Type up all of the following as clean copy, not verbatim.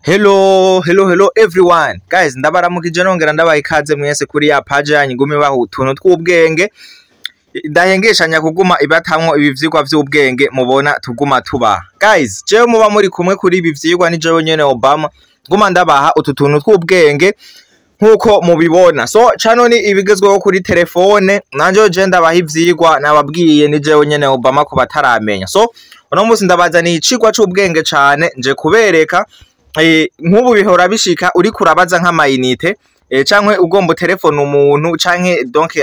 Hello, hello, hello everyone. Guys, ndabaramukije nongera ndabaha ikaze mwese kuri ya page yanyu igume ibaha utuntu tw'ubwenge. Ndahengeshanya kuguma ibatamwo ibi vyigwa vy'ubwenge mubona tuguma tubaha. Guys, jewe muba muri kumwe kuri ibi vyigwa ni jewe nyene Obama. Guma ndabaha utu tuntu tw'ubwenge nkuko mubibona. So, cano ni ibigezweho kuri telefone, nanje je ndabaha ivyigwa nababwiye ni jewe nyene Obama ku bataramenya. So, uno munsi ndabazaniye icigwa c'ubwenge cane nje kubereka nk'ubu bihora bishika uriko urabaza nk'amayinite canke ugomba uterefona umuntu canke donc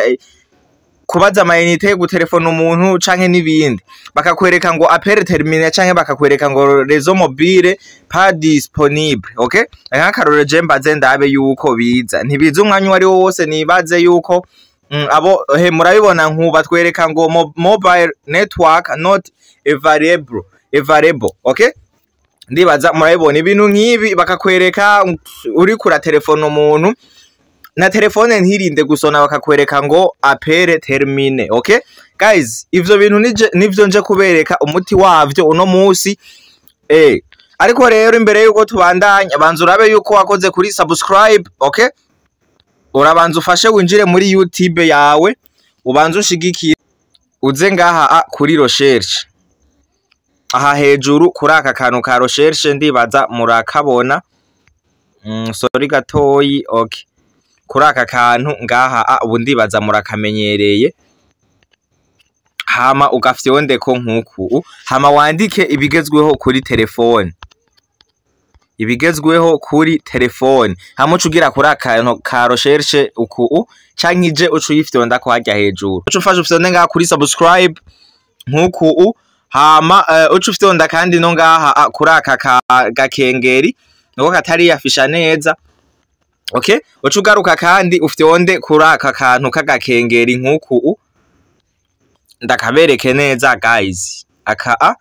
kubaza amayinite, guterefona umuntu canke n'ibindi, bakakwereka ngo appel terminé canke bakakwereka ngo réseau mobile pas disponible. Okay, nk'akarorero je mbaze ndabe yuko biza, ntibiza umwanya uwari wo wose, nibaze yuko abo he murabibona nkuba twereka ngo mobile network not available. Okay, ndibaza murabibona ibintu nk'ibi, bakakwereka uriko uraterefona umuntu na telefone ntirinde gusona, bakakwereka ngo appel terminé. Okay guys, ivyo bintu nivyo nje kubereka umuti wavyo uno musi. Ariko rero imbere yuko tubandanya, banza urabe yuko wakoze kuri subscribe. Okay, urabanza ufashe winjire muri YouTube yawe, ubanze ushigikire, uze ngaha kuri recherche aha hejuru kuri aka kantu ka recherche, ndibaza murakabona. Sorry gatoyi. Okay, kuri aka kantu ngaha ubu ndibaza murakamenyereye. Hama ugafyondeko nkuku, hama wandike ibigezweho kuri telefone, ibigezweho kuri telefone, hama uca ugira kuri akantu ka recherche uku canke ije uca uyifyondako harya hejuru, uca ufashe ufyonde ngaha kuri subscribe nkuku, hama uca ufyonda kandi no ngaha kuri aka gakengeri niko katariyafisha neza. Okay, uca ugaruka kandi ufyonde kuri aka kantu k'agakengeri nkuku, ndakabereke neza guys, aka a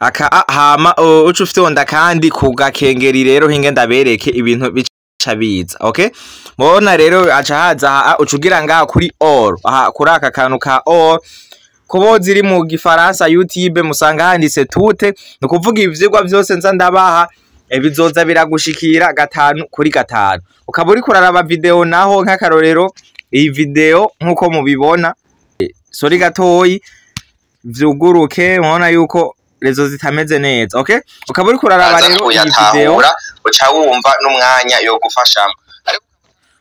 aka a, hama uca ufyonda kandi ku gakengeri. Rero hinge ndabereke ibintu bica biza. Okay, mubona rero aca haza aha, uca ugira ngaha kuri all, aha kuri aka kantu ka all. Kubo ziri mu gifaransa YouTube musanga handitse toutes, ni ukuvuga ivyigwa vyose nza ndabaha bizoza biragushikira gatanu kuri gatanu. Ukaba uriko uraraba video naho, nk'akarorero iyi video nkuko mubibona, sorry gatoyi, vyuguruke, mubona yuko réseau zitameze neza. Okay, ukaba uriko uraraba aza rero iyi video kuyatahura, uca wumva n'umwanya yo gufashamo.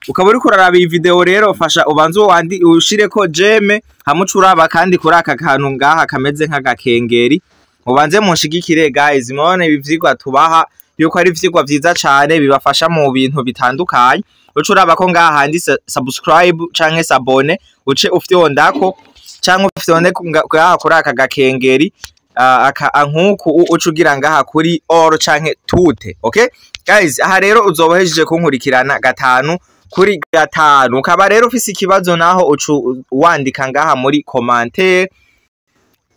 Ukaba uriko uraraba iyi video rero, fasha ubanze wandi ushireko j'aime, hamwe uca uraba kandi kuri aka kantu ngaha kameze nk'agakengeri, mubanze munshigikire guys. Mubone ibi vyigwa tubaha yuko ari ivyigwa vyiza cane bibafasha mu bintu bitandukanye. Uca uraba ko ngaha handitse subscribe canke s'abonner, uce ufyondako canke ufyonde ngaha kuri aka gakengeri aka nkuku, uca ugira ngaha kuri all canke toutes. Okay guys, aha rero uzoba uhejeje kunkurikirana gatanu kuri gatanu. Ukaba rero ufise ikibazo naho, uca wandika ngaha muri commentaire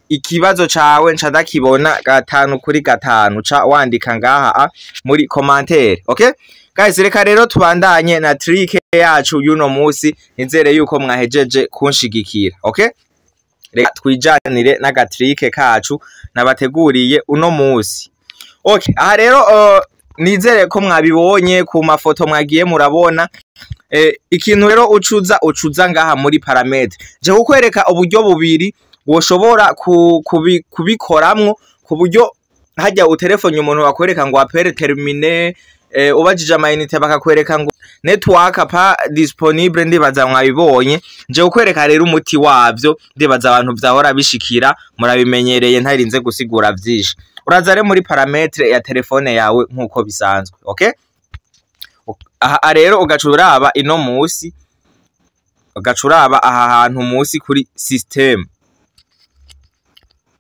ikibazo cawe, nca ndakibona gatanu kuri gatanu. Ca wandika ngaha muri commentaire. Okay guys, reka rero tubandanye na trick yacu y'uno musi. Nizere yuko mwahejeje kunshigikira. Okay, reka twijanire n'aga trick kacu nabateguriye uno musi. Okay, aha rero nizere ko mwabibonye ku mafoto mwagiye murabona. Ikintu rero ucuza ngaha muri paramètres, je kukwereka uburyo bubiri woshobora kubikoramwo ku buryo hajya utelefone umuntu bakwereka ngo appel terminé, ubajije amayinite bakakwereka ngo network pas disponible. Ndibaza mwabibonye. Nje kukwereka rero umuti wavyo. Ndibaza abantu vyahora bishikira murabimenyereye, ntarinze gusigura vyinshi. Uraza rero muri paramètres ya telefone yawe nkuko bisanzwe. Okay, aha rero ugaca uraba ino musi, ugaca uraba aha hantu musi kuri system,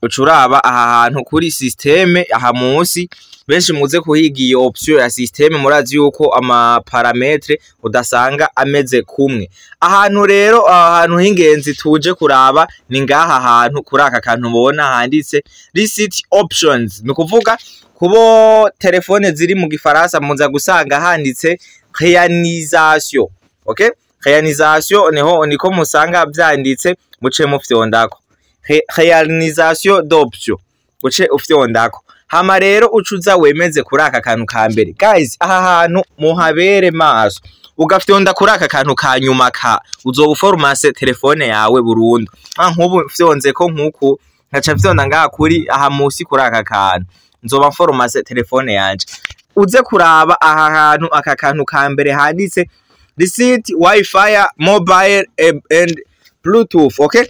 uca uraba aha hantu kuri système aha musi. Benshi muze kuhiga iyo option ya système, murazi yuko ama paramètres udasanga ameze kumwe. Ahantu rero, ahantu h'ingenzi tuje kuraba ni ngaha hantu kuri aka kantu mubona handitse reset options. Ni ukuvuga kubo telefone ziri mu gifaransa muza gusanga handitse réinitialisation. Okay, réinitialisation niho niko musanga vyanditse, muce mufyondako réinitialisation d'option. Uce ufyondako. Hama rero ucuza wemeze kuri aka kantu ka mbere. Guys, aha hantu muhabere maso. Ugafyonda kuri aka kantu ka nyuma, ka uzoba uformase telefone yawe burundu. Ah, nk'ubu fyonze ko nkuku, nkaca fyonda ngaha kuri aha musi kuri aka kantu, nzoba mformase telefone yanje. Uze kuraba aha hantu, aka kantu ka mbere handitse "reset wifi, mobile and bluetooth", okay?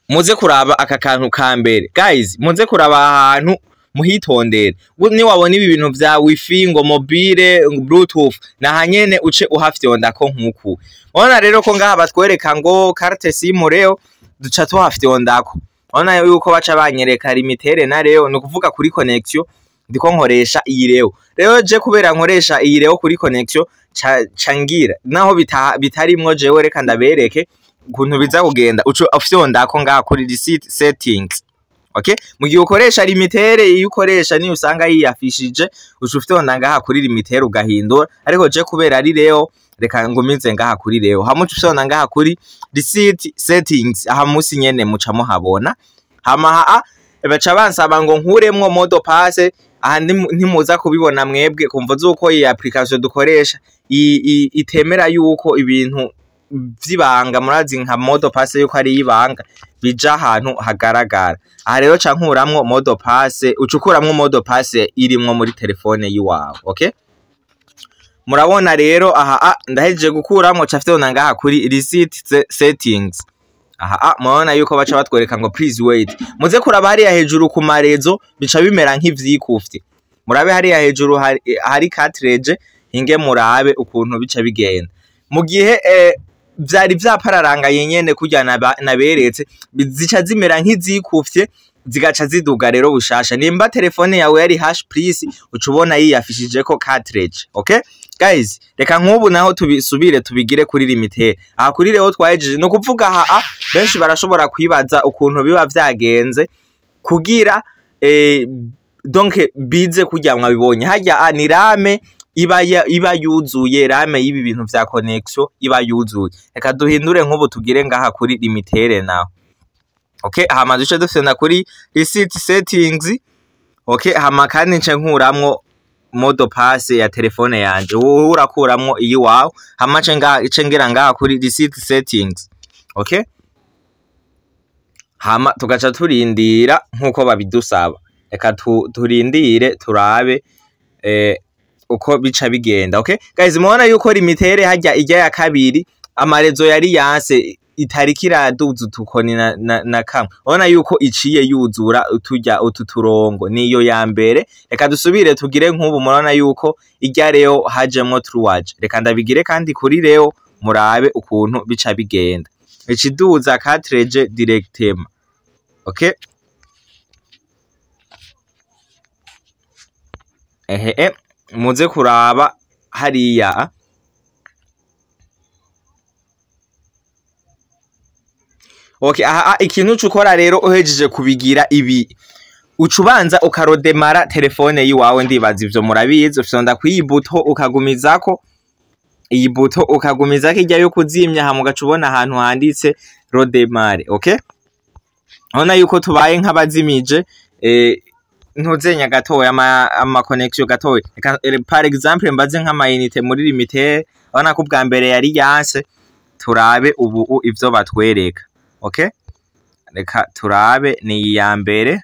Muze kuraba aka kantu ka mbere, guys, muze kuraba aha hantu muhitondere. Niwabona ibi bintu vya wifi, ngo mobile, ngo bluetooth, naha nyene uce uhafyondako nkuku. Urabona rero ko ngaha batwereka ngo carte SIM, rero duca tuhafyondako. Urabona yuko baca banyereka Lumitel na Leo, ni ukuvuga kuri connection ndiko nkoresha iyi Leo. Rero je kubera nkoresha iyi Leo kuri connection, ca ngira naho bitarimwo, jewe reka ndabereke ukuntu biza kugenda. Uca ufyondako ngaha kuri reset settings, okay? Mu gihe ukoresha Lumitel, iyo ukoresha niyo usanga yiyafishije, uca ufyonda ngaha kuri Lumitel ugahindura. Ariko je kubera ari Leo, reka ngumize ngaha kuri Leo. Hamwe uca ufyonda ngaha kuri reset settings, aha musi nyene muca muhabona. Hama haa baca bansaba ngo nkuremwo mot de passe. Aha ntimuza kubibona mwebwe kumva zuko iyi application dukoresha itemera yuko ibintu vy'ibanga, murazi nka mot de passe yuko ari ibanga, bija ahantu hagaragara. Aha rero ca nkuramwo mot de passe, uca ukuramwo mot de passe irimwo muri telefone yiwawe, okay? Murabona rero aha ndahejeje gukuramwo, ca fyonda ngaha kuri reset settings. Aha murabona yuko baca batwereka ngo "please wait". Muze kuraba hariya hejuru ku ma réseaux, bica bimera nk'ivyikufye. Murabe hariya hejuru hari cartridge, hinge murabe ukuntu bica bigenda. Mu gihe vyari vyapararangaye nyene kurya naberetse, zica zimera nk'izikufye, zigaca ziduga rero bushasha. Nimba telefone yawe yari H plus, uca ubona yiyafishijeko cartridge, okay? Guys, reka nk'ubu naho tubisubire tubigire kuri Lumitel. Aha kuri rero twahejeje, ni ukuvuga aha benshi barashobora kwibaza ukuntu biba vyagenze kugira donc bize kurya mwabibonye harya. Ni RAM iba yuzuye, RAM y'ibi bintu vya connection iba yuzuye. Reka duhindure nk'ubu tugire ngaha kuri Lumitel naho, okay? Hama duce dufyonda kuri reset settings, okay? Hama kandi nce nkuramwo mot de passe ya telefone yanje, wowe urakuramwo iyi wawe. Hama nce ngira ngaha kuri reset settings, okay? Hama tugaca turindira nkuko babidusaba. Reka turindire turabe uko bica bigenda, okay? Guys, mubona yuko Lumitel harya ijya ya kabiri ama réseaux yari yanse, itariki iraduza utukoni na kamwe. Urabona yuko iciye yuzura uturya utu turongo, niyo ya mbere. Reka dusubire tugire nk'ubu, murabona yuko irya Leo hajemwo truage. Reka ndabigire kandi kuri Leo, murabe ukuntu bica bigenda, ikiduza cartridge directement, okay? Ehe, muze kuraba hariya. Okay, aha ikintu ucukora rero uhejeje kubigira ibi, ucubanza ukarodemara telefone yiwawe. Ndibaza ivyo murabizi. Ufyonda kw'iyi bouton, ukagumizako iyi bouton, ukagumizako ijya yo kuzimya, hama ugaca ubona ahantu handitse redémarrer, okay? Urabona yuko tubaye nk'abazimije ntuzenya gatoya ama connection gatoya. Reka par exemple mbaze nk'ama unité muri Lumitel. Urabona ko ubwa mbere yari yanse, turabe ubu ivyo batwereka, okay? Reka turabe, ni iyi ya mbere.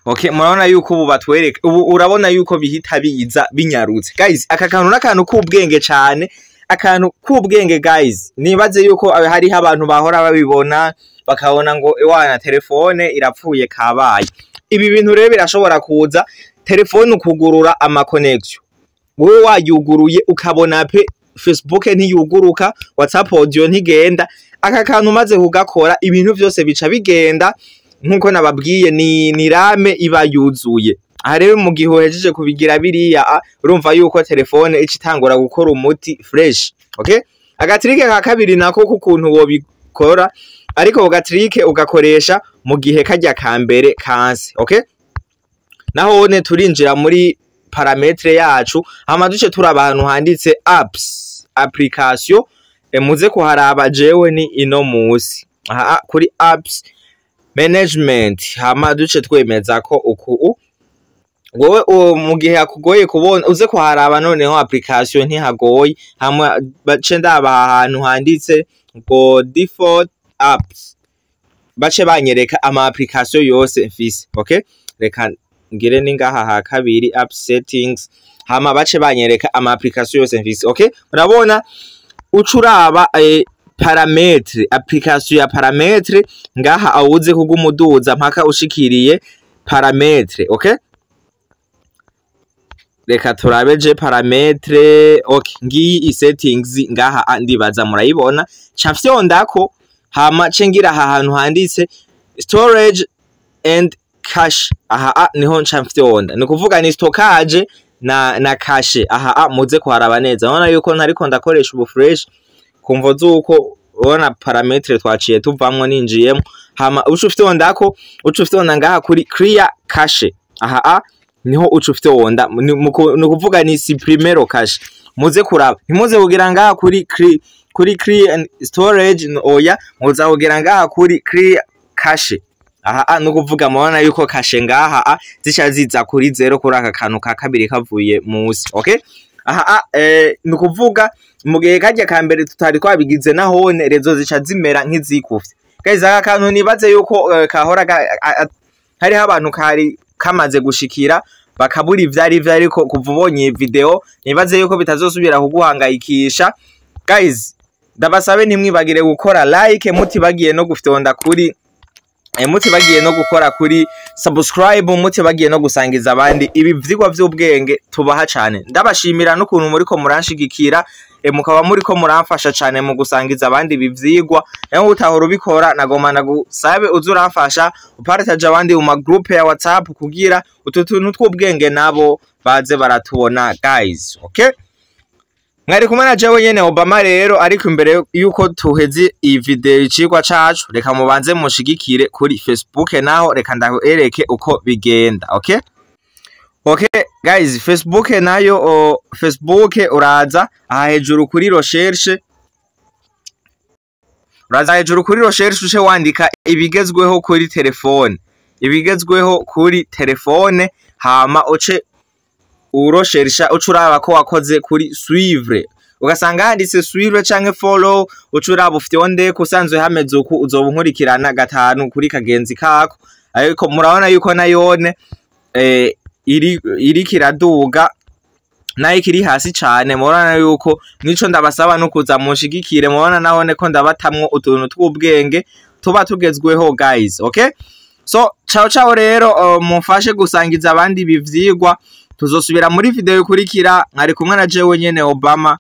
Okay, murabona yuko ubu batwereka, ubu urabona yuko bihita biza binyarutse. Guys, aka kantu n'akantu k'ubwenge cane, akantu k'ubwenge guys. Nibaze yuko hariho abantu bahora babibona bakabona ngo ewana telefone irapfuye kabaye. Ibi bintu rero birashobora kuza telefone ukugurura ama connection, wowe wayuguruye ukabona pe Facebook ntiyuguruka, WhatsApp audio ntigenda. Aka kantu umaze kugakora, ibintu vyose bica bigenda nkuko nababwiye, ni RAM iba yuzuye. Aha rero mu gihe uhejeje kubigira biriya, urumva yuko telefone ica itangura gukora umuti fresh, okay? Aga truc ka kabiri nako k'ukuntu wobikora, ariko ako ga truc ugakoresha mu gihe karya ka mbere kanse, okay? Nahone turinjira muri paramètres yacu, hama duce turaba ahantu handitse apps, application. Muze kuharaba, jewe ni ino musi aha kuri apps management, hama duce twemeza ko uku. Wowe mu gihe hakugoye kubona, uze kuharaba. Noneho application ntihagoye, hama bace ndaba ahantu handitse ngo default apps, bace banyereka ama application yose mfise. Okay, reka ngire ni ngaha ha kabiri, app settings, hama bace banyereka ama application yose mfise. Okay, urabona uca uraba paramètre, application ya paramètre ngaha, awuze kugumuduza mpaka ushikiriye paramètre. Okay, reka turabe je paramètre. Okay, ngiyi i settings ngaha, ndibaza murayibona. Ca fyondako, hama ce ngira aha hantu handitse storage and cache. Aha niho nca mfyonda, ni kuvuga ni stockage na cache. Aha muze kuharaba neza, urabona yuko ntariko ndakoresha ubu fresh kumvo zuko ubona paramètre twaciye tuvamwo ninjiyemo. Hama uca ufyondako, uca ufyonda ngaha kuri clear cache. Aha niho uca ufyonda, ni ukuvuga ni supprimer cache. Muze kuraba, ntimuze kugira ngaha kuri clear and storage, oya, muza kugira ngaha kuri clear cache. Aha ni ukuvuga murabona yuko cache ngaha zica ziza kuri zero, kuri aka kantu ka kabiri kavuye musi. Okay, aha ni ukuvuga mu gihe karya ka mbere tutari twabigize, nahone réseau zica zimera nk'izikufye. Guys, aka kantu nibaze yuko kahora hariho abantu kari kamaze gushikira bakabura ivyari vyo, ariko kuva ubonye iyi video nibaze yuko bitazosubira kuguhangayikisha. Guys, ndabasabe ntimwibagire gukora like, mutibagiye no gufyonda kuri mutibagiye no gukora kuri subscribe, mutibagiye no gusangiza abandi ibi vyigwa vy'ubwenge tubaha cane. Ndabashimira n'ukuntu muriko muranshigikira, mukaba muriko muramfasha cane mu gusangiza abandi ibi vyigwa. Nawe utahora ubikora, nagoma nagusabe uze uramfasha upartage abandi mu magroupe ya WhatsApp kugira utu tuntu tw'ubwenge nabo baze baratubona. Guys, okay, mwari kumwe na jewe nyene Obama rero. Ariko imbere yuko tuheze iyi video, icigwa cacu, reka mubanze mushigikire kuri Facebook naho, reka ndabereke uko bigenda. Okay guys, Facebook nayo Facebook uraza aha hejuru kuri recherche, uraza hejuru kuri recherche uce wandika ibigezweho kuri telefone, ibigezweho kuri telefone, hama uce urosherisha, uca uraba ko wakoze kuri suivre, ugasanga handitse suivre canke follow, uca uraba ufyonde. Kusanzwe hameze uku, uzoba unkurikirana gatanu kuri kagenzi kako. Ariko murabona yuko nayone iriko iraduga, nayo ikiri hasi cane. Murabona yuko nico ndabasaba no kuza munshigikire. Murabona nahone ko ndabatamwo utuntu tw'ubwenge tuba tugezweho, guys. Okay, so ciao ciao rero, mumfashe gusangiza abandi ibi vyigwa. Tuzosubira muri video ikurikira. Mwari kumwe na jewe nyene Obama.